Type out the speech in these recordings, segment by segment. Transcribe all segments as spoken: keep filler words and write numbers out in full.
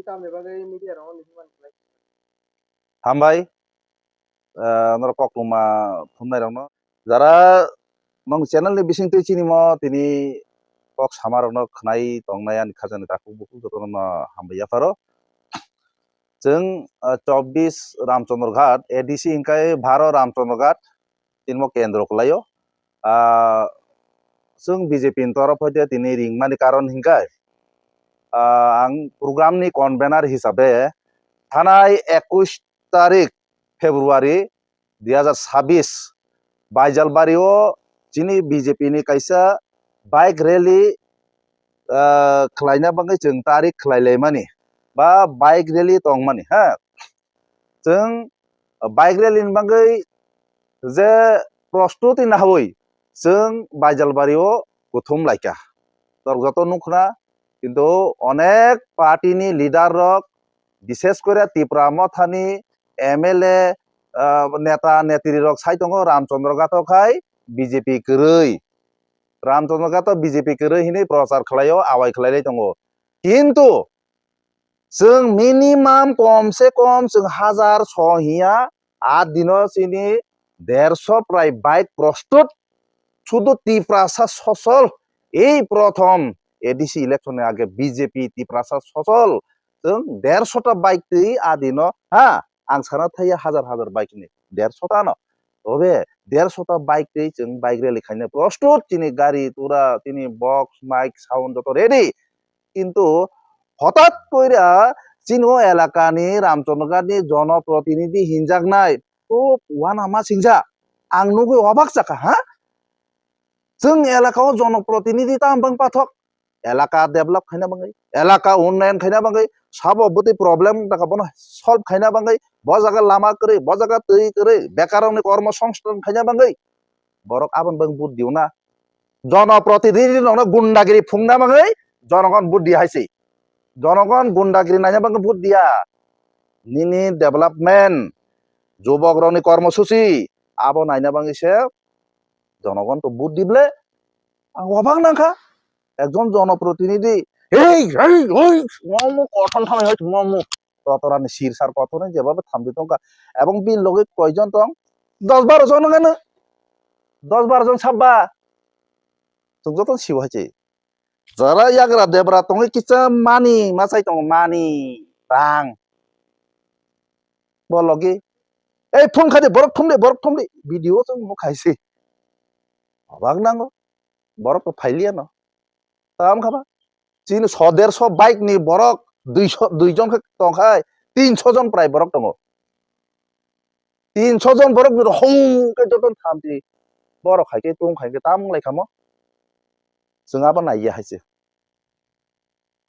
tamni bagwi media rokno nini man khlai. Hambai, ah, norok koktwma thumnairokno. Jara nong channel ni bisingtwi chinimo tini kok samarokno khwnai tongnai ani khajani takhuk bukhuk jotono hambai yapharo. Chwng, ah, chobbish Ramchandra Ghat, A D C hingkai baro Ramchandra Ghat, tinmo kendro kwlaio. Ah, chwng B J P ni torof hoite tini ringmani karon hingkai, ah, ang program ni convener hisabe thanai ekush tarik February dui hazar sabbish Baijalbari o chini B J P ni kaisa bike rally, ah, khlaina bagwi chwng tarik khlai laimani ba bike rally tongmani, ha. Chwng bike rally ni bagwi je prostuti nawi chwng Baijalbari o kuthum laikha. Norok joto nukhna, kintu onek party ni leader rok, bishes kore Tipra Motha ni M L A, ah, neta netri rok sai tongo Ramchandra Ghat o khai B J P kwrwi. Ramchandra Ghat o B J P kwrwi hinwi prochar khlaio, awai khlailai tongo. Kintu chwng minimum kom se kom chwng hazar so hiya, a dino chini derso prai bike prostut sudu Tiprasa sosol ei prothom A D C election ni age B J P Tiprasa sosol chwng derso ta bike twi a dino, ha, ang sana thaiya hazar hazar bike ni derso ta no. Tobe derso ta bike twi chwng bike rally khaina prostut chini gari tura chini box mic sound joto ready. Kintu hotat koira chini o elakani Ramchandra Ghat ni jonoprotinidhi hinjaknai, o uanama singja, ang nugwi obak chakha, ha? Chwng elaka o jonoprotinidhi tamo bang pathok, elaka develop khaina bagwi, elaka unnayan khaina bagwi, sabo bwtwi problem taka bono solve khaina bagwi, bo jaga lama kwrwi, bo jaga twi kwrwi, bekarrokni kormo songsthan khaina bagwi, borok aboni bagwi vote diuna. Jonoprotinidhi rokno gundagiri phungna bagwi jonogon vote diya hai se. Jonogon gundagiri naina bagwi vote diya. Nini development, jubok rokni kormosuchi, abo naina bagwi se jonogon to vote dible. Ang obak nangkha. Ekjon jonoprotinidhi, "Hei, hei, hoi, momo kothon thanai hoi, momo." Kotorani sir sar kotorni jeba bo thamdi tongkha. Ebong bini loge koijon tong? Dos baro jon wngkha no. Dos baro jon sabba. Chwng joto sibo hai se. Jara yagra debra tongwi kisa mani, machai tongo mani, rang. Bo logi, "Ei, phone khai de, borok thum de, borok thum de." Video chwng bo khai se. Obak nango. Borok to phailiya no. Tam kha ba? Chini so derso bike ni borok duiso, dui jon khe tong khai, tinso jon prai borok tongo. Tinso jon borok ni hong khe joto thamti borok hai khe tung khai khe tam wng lai kha mo? Chwng abo nai ya hai se.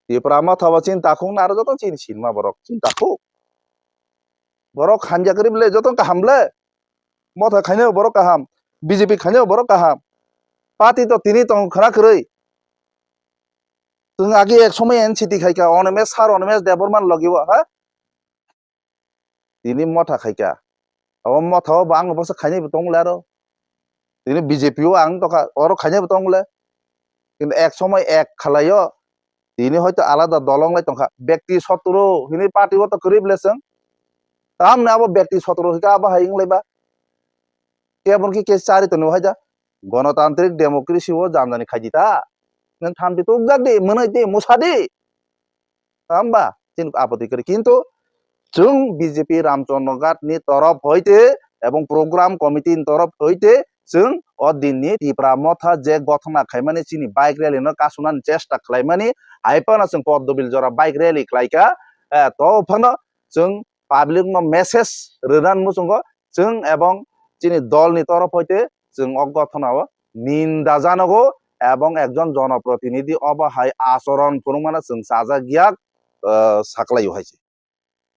Tipra Motha bo chini takhuk na aro joto chini sinma borok chini takhuk. Borok hamya kwrwi ble joto kaham ble. Motha khainai borok kaham. B J P khainai borok kaham. Party to tini tong khwna kwrwi. Chwng agi ek somoi N C T khai kha, Animesh sir, Animesh Debbarma ni logi o, ha? Tini Motha khai kha. Abo Motha o bo ang bwsa khainai bo tong le aro. Tini B J P o ang tokha, oro khainai bo tong le. Kintu ek somoi ek khalai o. Tini hoito alada dol wng lai tongkha. Bekti sotro hini party o to kwrwi ble chwng. Tamni abo bekti sotro hika abo hai wng lai ba. Kebon ki ke chari toni hai da. Gonotantrik democracy o janjani khai di ta. Nwng thamti tukjak di, mwnai di, musa di. Tamba, chini apoti kwrwi. Kintu chwng B J P Ramchandra Ghat ni torof hoite ebong program committee ni torof hoite chwng o din ni Tipra Motha je gothona khaimani chini bike rally no kasunani chesta khlaimani, hai phano chwng Poddobil jora bike rally khlaikha. Eh, to phano chwng public no message rwna muchungo chwng ebong chini dol ni torof hoite chwng o gothona o ninda janogo ebong ekjon jonoprotinidhi obo hai achoron phunukmano chwng chajak yak, eh, saklaio hai se.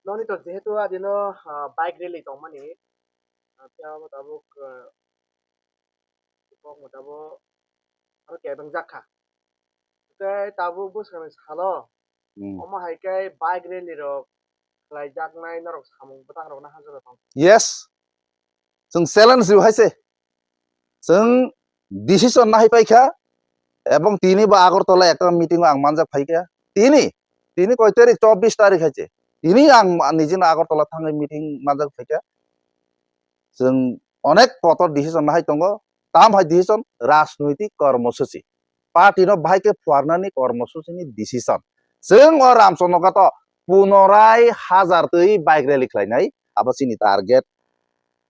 Noni to jehetu adino, ah, bike rally tongmani, ah, phiya bo tabuk, ah, kok mo tabuk aro kebeng jak kha. Tei tabuk bwskangni salo, hmm, omo hai khe bike rally rok khlaijaknai norok samung bwtang rok na ha jora tong? Yes. Chwng challenge rw hai se. Chwng decision nahai paikha, ebong tini bo Agartala ekta meeting o ang manjak phaikha. Tini Tini koi tarik? Chobbish tarik hai se. Tini ang nijino Agartala thangwi meeting manjak phaikha. Chwng onek kotor decision nahai tongo. Tam hai decision? Rajnoitik kormosuchi. Party no bahai khe phuarnani kormosuchini decision. Chwng o Ramchandra Ghato punorai hajar twi bike rally khlainai. Abo chini target.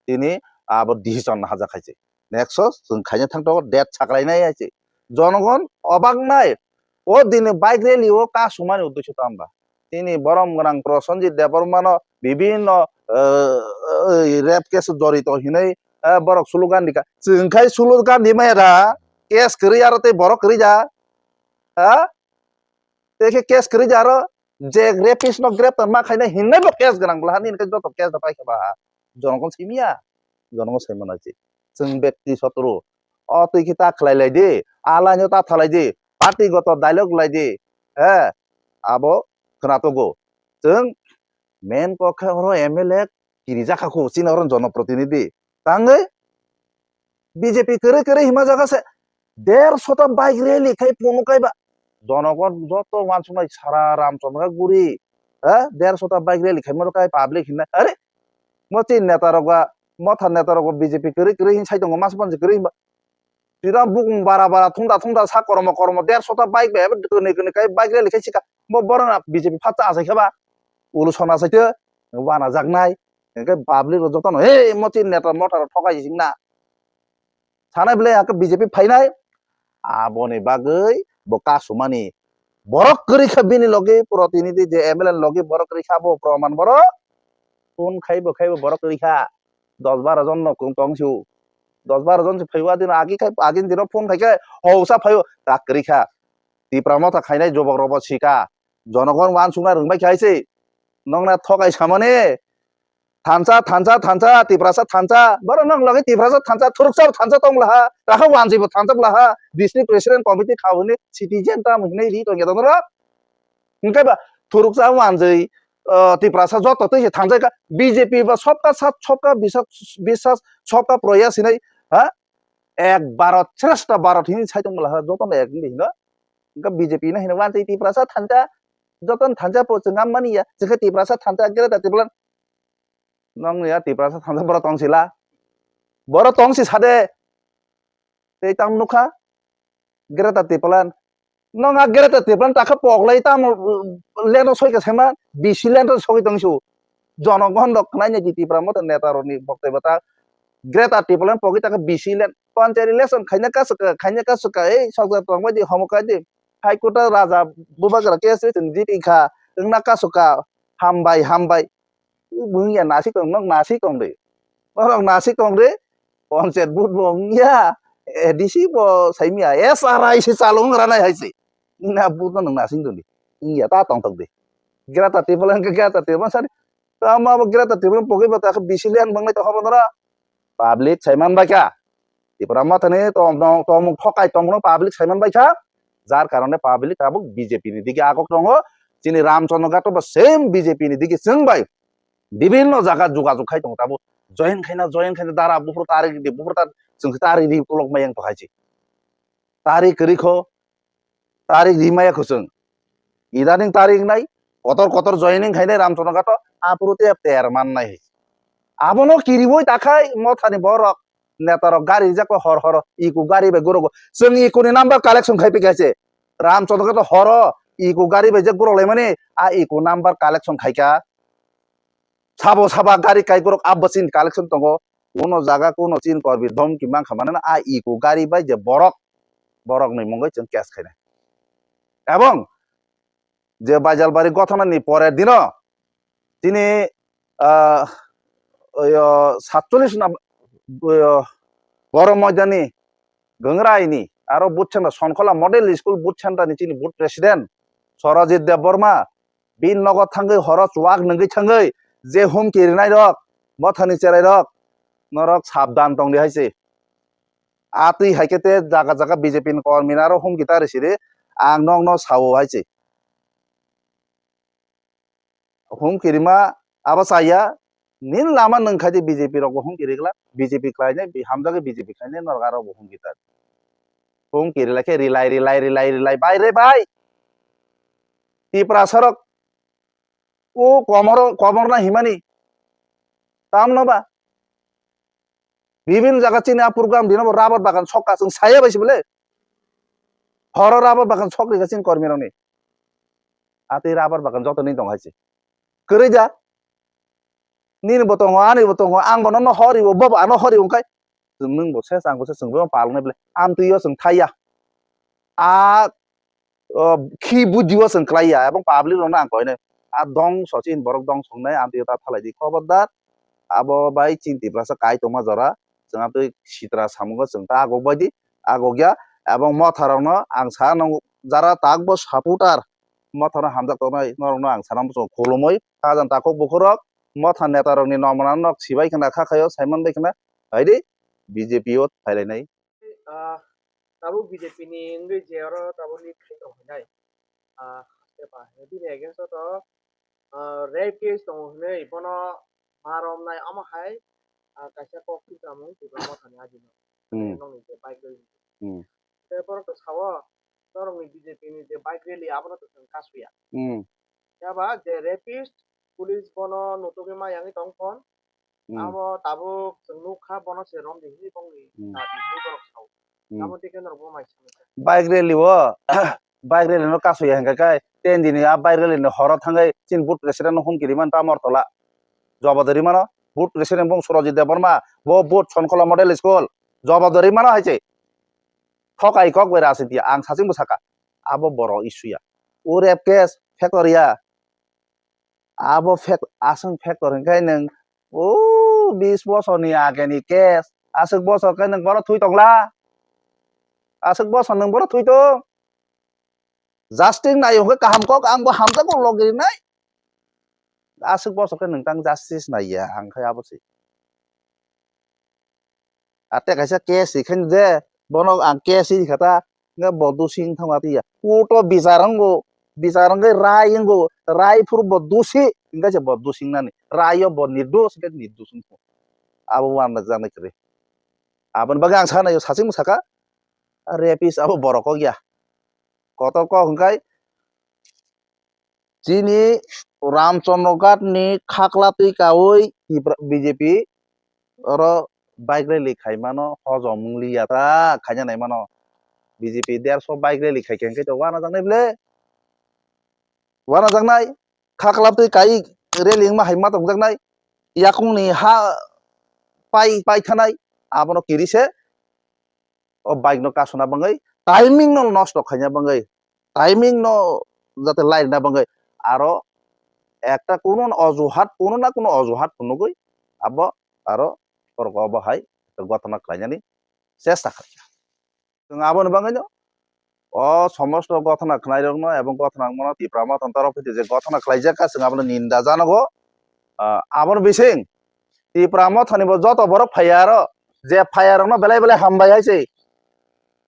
Tini abo decision nahajak hai se. Next o chwng khaina thang tongo, date saklainai hai se. Jonogon obak nai. O dini bike rally o kasumani uddesho tamba? Tini borom gwnang Prosenjit Debbarmano bibhinno, eh, eh, rape case jorito hinwi, eh, borok slogan rikha. Chwng khai slogan rimaya da? Case kwrwi aro tei borok kwrwi da? Ha? Tei khe case kwrwi da aro? Je rapist no greptar ma khaina hinwi bo case gwnang bwla hani, hinkhe joto case da paikha ba? Jonogon simiya? Jonogon saimano se. Chwng bekti sotru. O twi khe ta khlai lai di, a line o ta thalai di, party goto dialogue lai di. He, abo khwna togo. Chwng main kok khe oro M L A kirijak kha khu, chini oro jonoprotinidhi. Tangwi B J P kwrwi kwrwi hima jaga se der sota bike rally khai phunuk kaiba. Jonogon joto uansuknai sara Ramchandra guri. Ha? Der sota bike rally khaima rw kai public hinna. Are? Mo chini neta rok ba, motha neta rok ba B J P kwrwi kwrwi hin sai tongo, mas bonsi kwrwi hinba. Tira bukung bara bara thungda thungda sa kormo kormo der sota bike bai abo kwnwi kwnwi kai bike rally khai sika. Bo borok na B J P phatsa achai khe ba. Ulu sona saitw wana jaknai. Hwnkhe public rok jotono, "Hey, mo chini neta motha rok thokai sing na." Sanai bwle hake B J P phainai, aboni bagwi bo kasumani. Borok kwrwi kha bini logi protinidhi je M L A logi borok kwrwi kha bo proman borok. Phone khaibo khaibo borok kwrwi kha. Dos baro jon no tong si. Dos baro jon se phaiwa dino agi khai, agini dino phone khai khe hausa phaio ta kwrwi kha. Tipra motha khainai jobok rok bo sika. Jonogon uansukna rwngbai kha hai se. Nokna thokai samani. Thansa, thansa, thansa, Tiprasa thansa. Borok nang logi Tiprasa thansa, thuruksa bo thansa tong laha. Rakha wanjwi bo thansa laha. District President Committee kha hwnwi citizen tam hwnwi ri tongya tong norok. Hwnkhe ba thuruksa wanjwi, ah, Tiprasa joto twi se thansa kha. B J P ba sabka sath, sabka biswas, biswas, sabka prayas hinwi, ha? Ek Bharat, Shrestha Bharat hinwi sai tong laha. Joto no ek hinwi hino. Hwnkhe B J P no hino wanjwi Tiprasa thansa. Joto no thansa po chwng am mani ya. Chwng khe Tiprasa thansa, Greater Tipraland. Nong ya Tiprasa thansa borok tong sila. Borok tong si sade. Tei tang nukha. Greater Tipraland. Nong a Greater Tipraland takha poklai tamo leno soi ka sema B C land soi tong su. Jonogon rok khnai ni Tipra motha neta rok ni boktai bata. Greater Tipraland pogwi takha B C land. Panchayat election khaina ka swka, khaina ka swka. Ei sokja tong bai di homo kai di. High Court o raja bubagra case ri tong jiti kha. Wngna ka swka. Hambai, hambai. Bwngya nasik tong, nok nasik tong de. Norok nasik tong de. Panchayat vote bo wngya. A D C bo saimya. S R I se chalung ranai hai se. Ina vote no nang nasik tong de. Wngya ta tong tong de. Greater Tipraland ke Greater Tipraland sani. Tama bo Greater Tipraland pogwi bo ta B C land bangnai to hobo nora. Public saiman bai kha. Tipra mothani tom-, tom-, tomung thokai tongmano public saiman bai kha. Jar karone public tabuk B J P ni dige agok tongo. Chini Ramchandra Ghato bo same B J P ni dige chwng bai bibhinno jaga jogajog khai tongo tabuk. Join khaina, join khaina dara buphuru tarik di, buphuru tar-, chwng tarik di tulok mayang to hai se. Tarik kwrwi kho, tarik rimaya kho chwng. Idaning tarik nai, kotor kotor joining khainai Ramchandra Ghato, aphuru te ter mannai hai. Abono kiriwi takhai mothani borok, netarok gari rijak hor hor, iko gari bai guruk. Chwng iko ni number collection khai phi kha se. Ramchandra Ghato horo, iko gari bai je guruk laimani, a iko number collection khai kha. Sabo saba gari kai guruk abbo chini collection tongo. Kuno jaga kuno chini korbi dhomki mankha mane a iko gari bai je borok, borok ni mungwi chwng case khainai. Ebong je Baijalbari gothona ni pore dino tini, ah, oyo satchollish na, oyo Borok Moidani Gangrai ni aro Booth Center, Sonkhola Model School Booth Center ni chini Booth President Sorojit Debbarma, bini nogo thangwi horo chuwak nungwi thangwi je humki rinai rok, mothani cherai rok, norok sabdan tongdi hai se. A twi hai khe te jaga jaga B J P ni kormi no aro humki ta rw siri, ang nokno sao hai se. Humki rima abo chaya, nini lama nwng khai di B J P rok bo humki rigla, B J P khlai nai, bi-, hamjagwi B J P khlai nai, norok aro bo humki ta. Humki rilai khe rilai, rilai, rilai, rilai, bai re bai. Tiprasa rok o komor, komor na himani. Tamno ba? Bibin jaga chini a program dino bo rubber bagan sokka chwng saya bai se bole. Horo rubber bagan sok rika chini kormi rokni. Atwi rubber bagan joto ni tong hai se. Kwrwi da? Nini bo tongo, ani bo tongo, ang bo nono hori bo, bo bo ano hori bo, hwnkhe chwng nwng bo ses, ang bo ses, chwng bo palnai bole. Amtwi o chwng thaiya. A o khi buddhi o chwng klai ya, ebong public rokno ang koinai, a dongso chini borok dongso wngnai, amtwi ta thalai di khobordar, abo bai chini Tiprasa kai tongma jora, chwng amtwi sitra samungo chwng ta agok bai di, agok ya, ebong motha rokno ang sa nang jara takbo supporter, motha rok hamjak tongnai, norokno ang sana muchungo khulumui, khajang takhuk bukhuk rok, motha neta rokni nomna nok sibai khna kha khaio, saiman bai khna, hai di, B J P o phailainai. Ah, tabuk B J P ni wngwi je oro tabuk lead khai tong hinai. Ah, haste pa, bini against o to, ah, rape case tongo hinwi bono ma romnai omo hai, ah, kaisa kok twi chamung Tipra Motha ni ajino. Hmm. Nokni je bike rally. Hmm. Tei borok to sao, norokni B J P ni je bike rally abono to chwng kasuya. Hmm. Phiya ba je rapist, police bono nutugwi ma yangwi tong phon. Hmm. Abo tabuk chwng nukha, bono se romdi hinwi bongni Hmm. dabi hinwi borok sao. Hmm. Abo tei khe norok bo mai sanai kha. Bike rally o, bike rally no kasu ya hingka kai, ten dini a bike rally no horo thangwi chini board president no humki rimani ta Mortola. Jobab da rimano, board president bung Surajit Debbarma, bo board Sonkola Model School, jobab da rimano hai se. Thokai kok bai rajniti ang saching bo saka. Abo borok issue ya. O rape case, factory ya. Abo fact, aswk factor hwnkhe nwng o bis bosorni ageni case, aswk bosor khe nwng bono thwi tongla? Aswk bosor nwng bono thwi tong? Justice nai hwnkhe kaham kok, ang bo hamjakgo logi rinai. Aswk bosor khe nwng tang justice nai ya, ang khe abo se. Ate kaisa case hikhai de, bono ang case hikha ta, hingke bo dusing thangma tiya. Court o bichar wngo, bichar wngkhe rai wngo, rai phuru bo dusi, hingke se bo dusing nani. Rai o bo nirdos, hingke nirdos wngkha. Abo uanjaknai kwrwi. Aboni bagwi ang sanai, sachimo saka, rapist abo borok kok ya. Kotor kok hingkai, Chini Ramchandra Ghat ni khakla twi kaui Tipra, B J P oro bike rally khaimano hojom wng liya ta khaina naimano. B J P derso bike rally khai khe hwnkhe to uanajaknai ble. Uanajaknai khakla twi kai rally wngma hai ma tongjaknai. Yakungni ha pai, pai thanai abono kiri se o bike no kasuna bangwi timing no nosto khaina bangwi. Timing no jate lairina bangwi aro ekta kuno ojuhat, kuno na kuno ojuhat phunugwi abo aro borok obo hai gotona khlainani chesta khlaikha. Chwng aboni bagwino o somosto gotona khwnairokno ebong gotona wngmano Tipra Mothani torof hwnkhe je gotona khlaijakha, chwng abono ninda janogo. Ah, aboni bising Tipra Mothani bo joto borok phaiya aro, je phaiya rokno belai belai hambai hai se,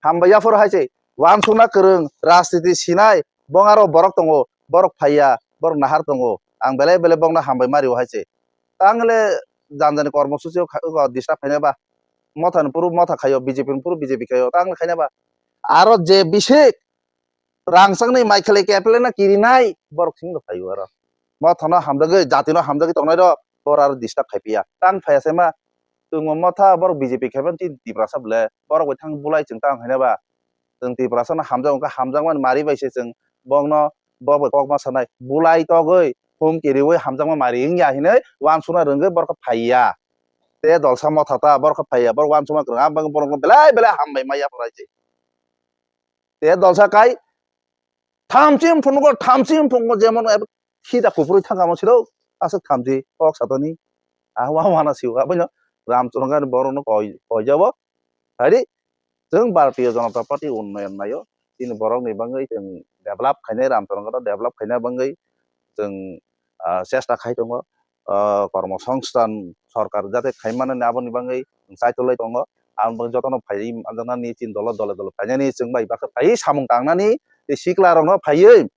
hambai yaphuru hai se, uansukna kwrwng, rajniti sinai, bong aro borok tongo, borok phaiya, borok nahar tongo, ang belai belai bokno hambai mario hai se. Tangle janjani kormo susi o kha-, o disturb khaina ba, Mothani phuru Motha khaio, B J P ni phuru B J P khaio, tangle khaina ba. Aro je bisik, rangchakni mai khlai keple na kirinai borok sing rok phaio aro. Mothano hamjagwi, jatino hamjagwi tongnai rok, bor aro disturb khai phiya. Tang phaiya se ma, chwngbo Motha borok B J P khai mani chini Tiprasa ble, borok bai thang bulai chwng tang haina ba. Chwng Tiprasa no hamjak wngkha, hamjakmani mari bai se chwng bokno, bok bai kok ma sanai. Bulai togwi, humki riwi hamjakma mari wngya hinwi uansukna rwngwi borok phaiya. Te dolsa Motha ta borok phaiya, borok uansukma kwrwng, ang borok belai belai hambai maya phai se. Te dolsa kai thamchi phunukgo, thamchi phunukgo, jemon ebo khita kuphurwi thangkha mo siro, aswk thamchi kok satoni, ah, wa wana siwa, abono Ramchandra Ghat ni borokno koi, koi jabo, haidi, chwng Bharatiya Janata Party unnayan naio, chini borokni bagwi chwng develop khainai, Ramchandra Ghat o develop khaina bagwi chwng, ah, chesta khai tongo. Ah, kormo songsthan sorkar jate khai manani aboni bagwi chaikolai tongo. Aboni bagwi jotono phaiwi manjaknani chini dolo dole dole phainani chwng bai baksa phaiwi samung tangnani tei sikla rokno phaiwi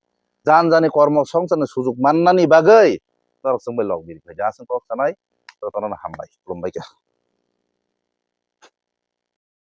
jani jani kormo songsthanni sujuk mannani bagwi norok chwng bai lok biri phaidi aswk kok sanai jotono hambai khulumbai kha.